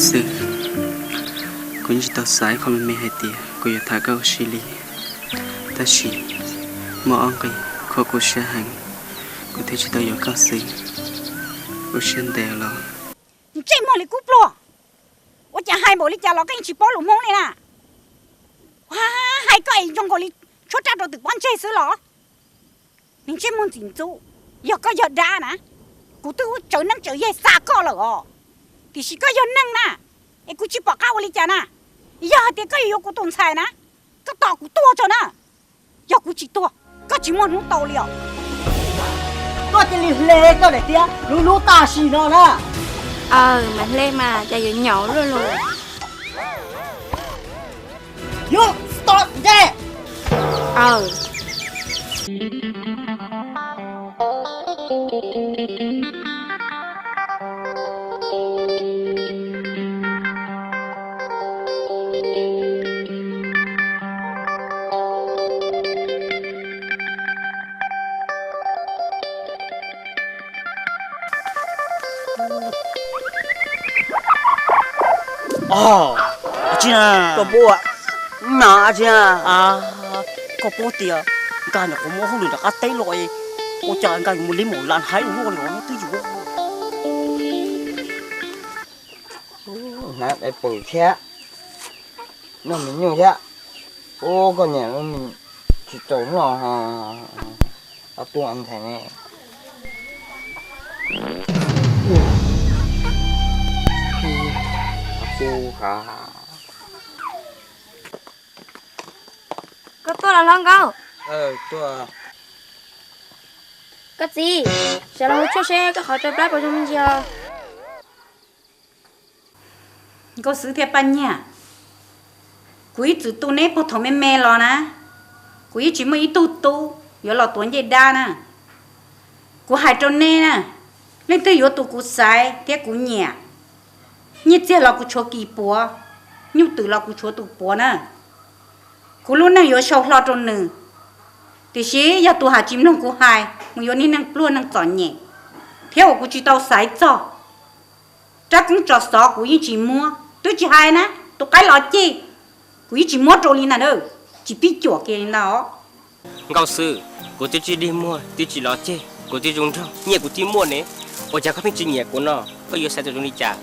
Xwm, kuv yeej tsis tau xav ib qho me me hais tias kuv yuav tham koj ua si li, tab sis muaj ob nqe kho kuv siab heev, kuv thiaj tsis tau yuav koj xwb. Ua siab ntev los. Ntsej muag li kub pluag, ua cas hais npaum li cas los koj yeej tsis paub lus Hmoob li na. Hais koj es zoo nkaus li tshuab raj rau twm pob ntseg xwb los. Niag ntsej muag ntxim ntxub, yog koj yog dab na, kuv twb ua tsawv neeb tsawv yaig xa koj lawm os. Tiam sis koj yog neeg na, es kuv tsis pom qab ua li cas na. Yog hais tias koj yuav yuav kuv tus ntxhais na, koj tos kuv tuag tso na. Yog kuv tsis tuag, koj tsis muaj hnub tau li os. Koj cia li hle koj daim tiab lub lub tam sim no na. Aw, mas hle mas cas yuav nyaum luaj los. Yog, stop ntse. Aw. Tsis na, koj puas na, tsis na, koj paub tias nkaj nyuam qhuav muab hauj lwm nram qab teb los, ua cas nkaj yuav mus li mus lam haib ua luaj li no twb yuav. Hnav pw thiab, noj me nyuj thiab. Ub, koj niam, tsis txaus noj, tuaj ntxhais ne. Koj tuaj los hlob Nkauj? Koj txiv, sawv los hu tshuaj seb koj qhov tsau plab puas zoo me ntsis os. Nkauj Xwb thiab Paj Nyiaj, kuv ib txwm tu neb puag thaum me me los na, kuv yeej tsis muaj ib tug tub yuav los tuav ncej dab na. Kuv hais rau neb na, leej twg yuav tus kuv xaiv thiab kuv nyiam, nyiaj txiag los kuv tshuav kis puav, nyuj twm los kuv tshuav tus puav na. Kuv lub neej yuav sau hlo rau nws, tiam sis yog tus ham tsis mloog kuv hais mus yuav niag neeg pluag neeg txom nyem, thiab uas kuv tsis tau xaiv txog, rab koob tso xov kuv yeej tsis muab, twb tsis hais na, tus qaib los ceg, kuv yeej tsis muab rau li ntag, tsis pib cuam kiag li ntag os. Nkauj Xwb, kuv twb tsis dig muag, twb tsis los ceg, kuv twb zoo nraug, nyiaj kuv twb muaj ne, ua cas koj pheej tsis nyiam kuv no, koj yuav xaiv tus zoo li cas?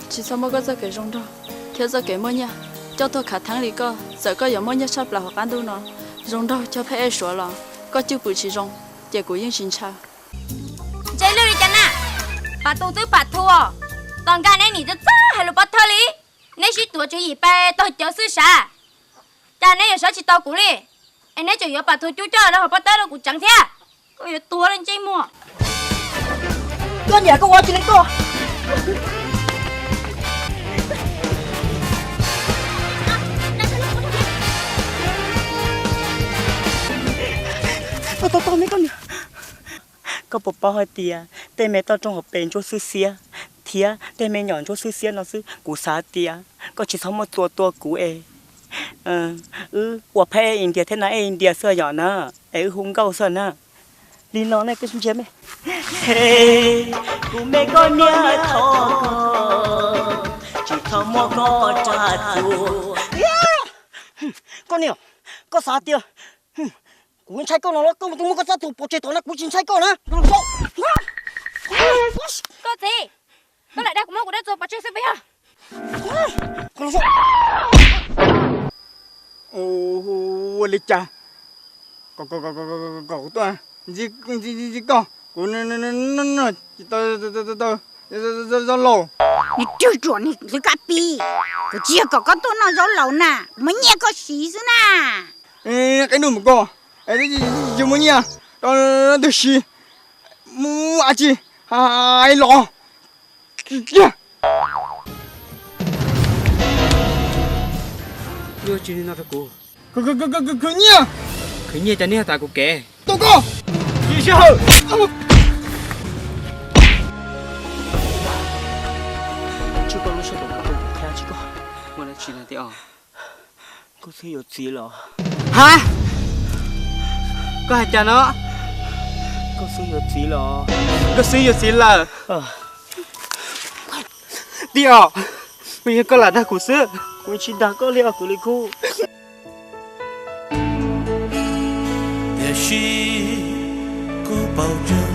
Tsis txhob muab koj txoj kev zoo nraug thiab txoj kev muaj nyiaj coj tuaj khav theeb li koj. Txawm koj yuav muaj nyiaj tshaj plaws hauv qab ntuj no, zoo nraug cog pheb ej suav los koj cwj pwm tsis zoo, ces kuv yeej tsis ntshaw. Ntsej lwj li cas na, pam tus twb pam thuv, tos nkaj neb nim txawj txawj hais lus pov thawj li. Neb sib tuav tswv yim pes tog cawv xwb sav, cas neb yuav saib tsis tau kuv li, es neb tseem yuav pam thuv cub coj rau hauv pob tawb rau kuv tseev thiab. Koj yuav tuag li ntsej muag. Koj niam, koj ua tsis li koj. Koj puas paub hais tias tej me toj roob hauv pes ntsuab xwb xiab, thiab tej me nyuam ntsuab xwb xiab no xwb, kuv xav tias koj tsis txhob muab txua tua kuv es wb ua phab ej India thiab na, ej India xwb yom na, es wb hu nkauj xwb na. Li no ne koj ntsia me. Kuv me koj niam, thov koj tsis txhob muab koj tsa txua. Koj niam, koj xav tias kuv ntshai koj no los koj mus tus muab koj txoj tus pov tseg tom na, kuv tsis ntshai koj na. Koj txiv, koj lam dag kuv muab kuv dab txua pov tseg xwb puas yog? Ua li cas kom kuv tuaj ntsib koj, kuv noj tsis tau zaub laus. Nws rwg ruam nws hlwv kab pib, kuv tsis yog kom koj tuaj noj zaub laus na, kuv muab nyiaj koj siv xwb na. Qe nuj mus koj, yus muaj nyiaj rau ntug si, muaj dab tsi hais los kiag. Yuav tsis li no rau kuv. Khwv nyiaj, khwv nyiaj cov niag tas kuv kev. Tus koj, tsis sij hawm. Tsis koj lub sab tus koj tus thab tsis koj. Muaj dab tsi no tiag os? Koj xwb yuav txiv los? Ha? Koj hais cas no? Koj xwb yuav txiv los? Koj xwb yuav txiv lawm. Tiag, kuv yog koj lam dag kuv xwb, kuv tsis dag koj li os kwv Li Kub. Tiam sis kuv paub tseeb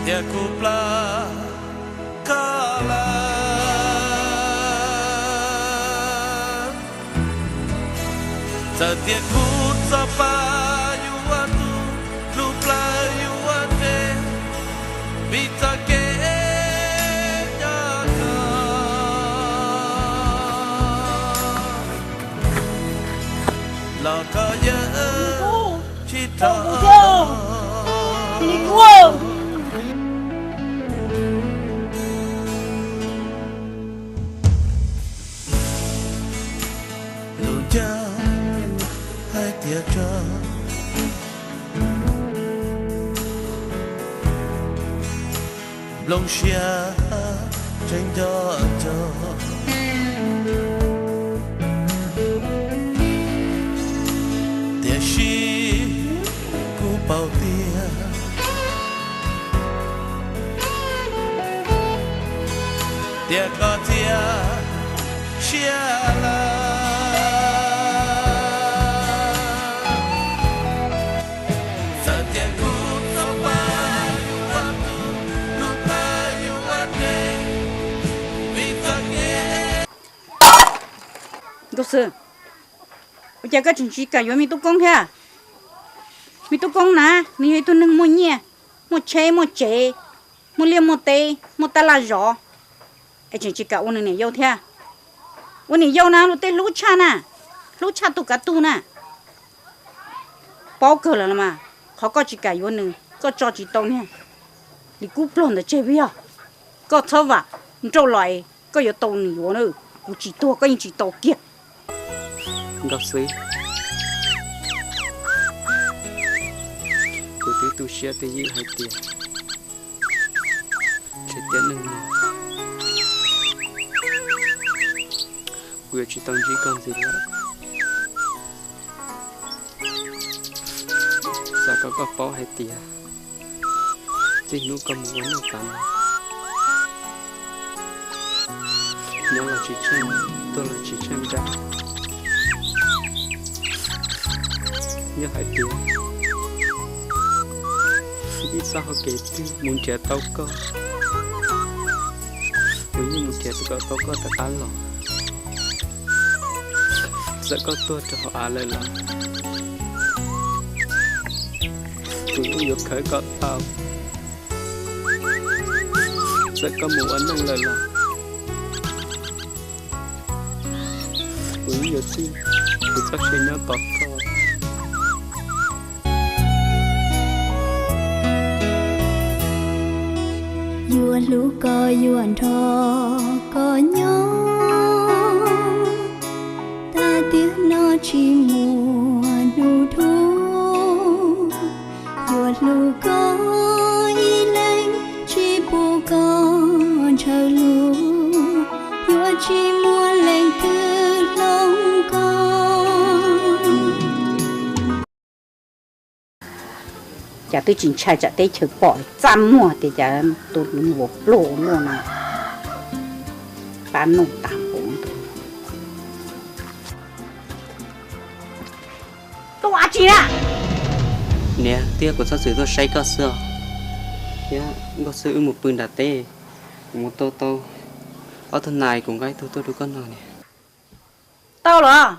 tias kuv plab koj lawm. Txawm tias kuv txoj pa yuav tu, lub plawv yuav nres, vim txoj kev nco txog los koj yeej tsis tau. Lus nco hais tias tso, nplooj siab tseem nco tso. Tiam sis kuv paub tias, tias koj txias siab lawm. Txawm tias kuv txoj pa yuav tu, lub plawv yuav nres, vim txoj kev. Nkauj Xwm, ua cas koj tseem tsis kam yuav me tub koob thiab? Me tub koob na, nws yog ib tug neeg muaj nyiaj, muaj tsheb muaj tsev, muaj liaj muaj teb, muaj tab laj zov, es tseem tsis kam ua nws niam yau thiab. Ua niam yau na luag tej hlub tshaj na, hlub tshaj tus kav tug na. Paub kawg lawm los mas, qhov koj tsis kam yuav nws, koj tso tsis tau niag Li Kub pluag ntawd tseg puas yog? Koj txhob vam nrauj los es koj yuav tau nws yuav na, kuv tsis tuag koj yeej tsis tau kiag. Nkauj Xwm, kuv twb tu siab twb ywj hais tias tseg tiam neej no kuv yuav tsis tau ntsib koj ntxiv lawm. Xav kom koj paub hais tias txij hnub koj mus ua neej tas no, nyob los tsis tsheej, tuag los tsis tsheej dab. Yog hais tias ib txoj hau kev twg mus nrhiav tau koj, kuv yeej mus nrhiav kom tau koj rov qab los. Txawm koj tuag rau hauv av lawm los kuv yeej yuav khawb koj tau. Txawm koj mus ua neej lawm los kuv yeej yuav txij kuv txoj sia nyob tos koj. Yuav hlub koj yuav nrog koj nyob, tag tiam no tsis muaj hnub dhau. Yuav hlub koj ib leeg tsis pub koj ntshaw lus, yuav tsis muaj leej twg hloov koj. Cas twb tsis ntshai tsam teb chaws pom txaj muag tias cas tus vauv pluag ua luaj no, pab nuj tas npaum tus. Tus av tsis na. Niam, twb yog kuv txhob txwm tuaj saib koj xwb os. Thiab Nkauj Xwm, wb mus pw nram teb, kuv mus tua tau ob tug nas kuv nqa ib tug tuaj rau koj noj niam. Tau los,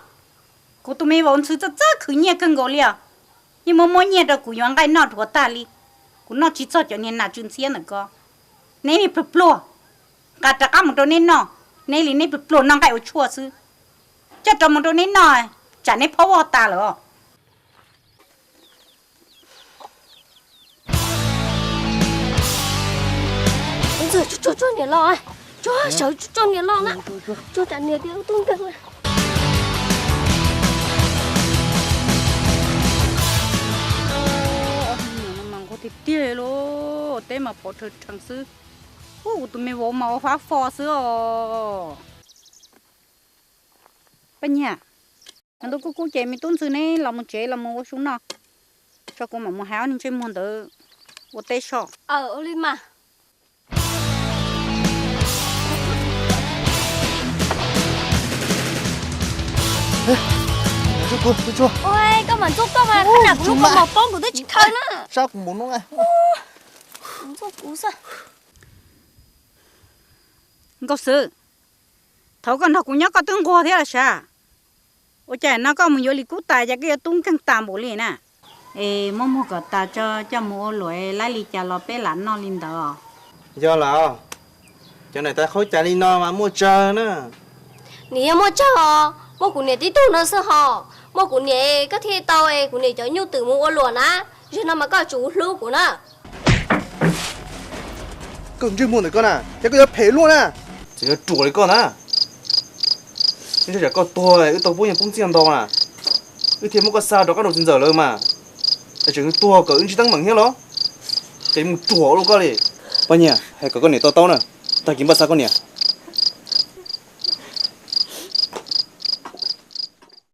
kuv tus me vauv ntxhw txawj txawj khwv nyiaj kawg nkaus li os. Yeej muaj muab nyiaj rau kuv yuav nqaij noj dhuav tag li. Kuv noj tsis txog cov niag nas tsw ntxhiab ntawm ko. Neb niag pluag pluag, nqa rov qab mus rau neb noj. Neb li neb pluag pluag noj nqaij ua tshuaj xwb. Coj rov mus rau neb noj, tsam neb phob voj tas lawm os. Ntxawg, tso, tso niam los, tso, sawv tso niam los na. Tso tsam niam tias tub nkeeg. Ob niam no mas nquag tiag tiag lauj, teb mas pov rhawv rheev xwb. Ub, kuv tus me vauv mas ua fab fo xwb os. Paj Nyiag, ntu kuj kub ces me tub ntxhw neb los mus tsev los mus ua su noj, tso kuv mam mus hais ob niag ntsej muag ntawd ua teb so. Ua li mas. Koj mam ntxuav koj mas, koj nam kuv lub kaus mom poob kuv twb tsis khaws na. Sab kuv npaum no. Nkauj Xwb, thaum koj nrog kuv nyob koj twb nquag thiab los sav? Ua cas no koj mus yuav Lis Kub tas ces koj yuav tub nkeeg tas npaum li na? Es muab muag kom tas tso, coj mus ua luam, lab li cas los peb lam noj li ntawd os. Yog lawm, cov niam tais qhaub cai li no mas muaj tsawg na. Nws yeej muaj tsawg os, muaj kuv niam tib tug no xwb hos. Muaj kuv niam koj thiaj tau es kuv niam cov nyuj twm mus ua luam na. Zaum no mas koj tsum hlub kuv na. Koj ntsej muag ntawm koj na, ces koj yuav phem luaj na. Tseem yuav ruam li koj na. Ntshe tsam koj tuag wb tau pub nyiaj poob txiaj ntau na, wb thiaj muab koj xa rov qab rau txiv ntxawm lawm mas. Es tseem yuav tuag kom wb ntsib teeb meem thiab los? Ces mus ruam ua luaj koj li. Poj niam, hais kom koj niam to taub na, tag kis npaj xa koj niam.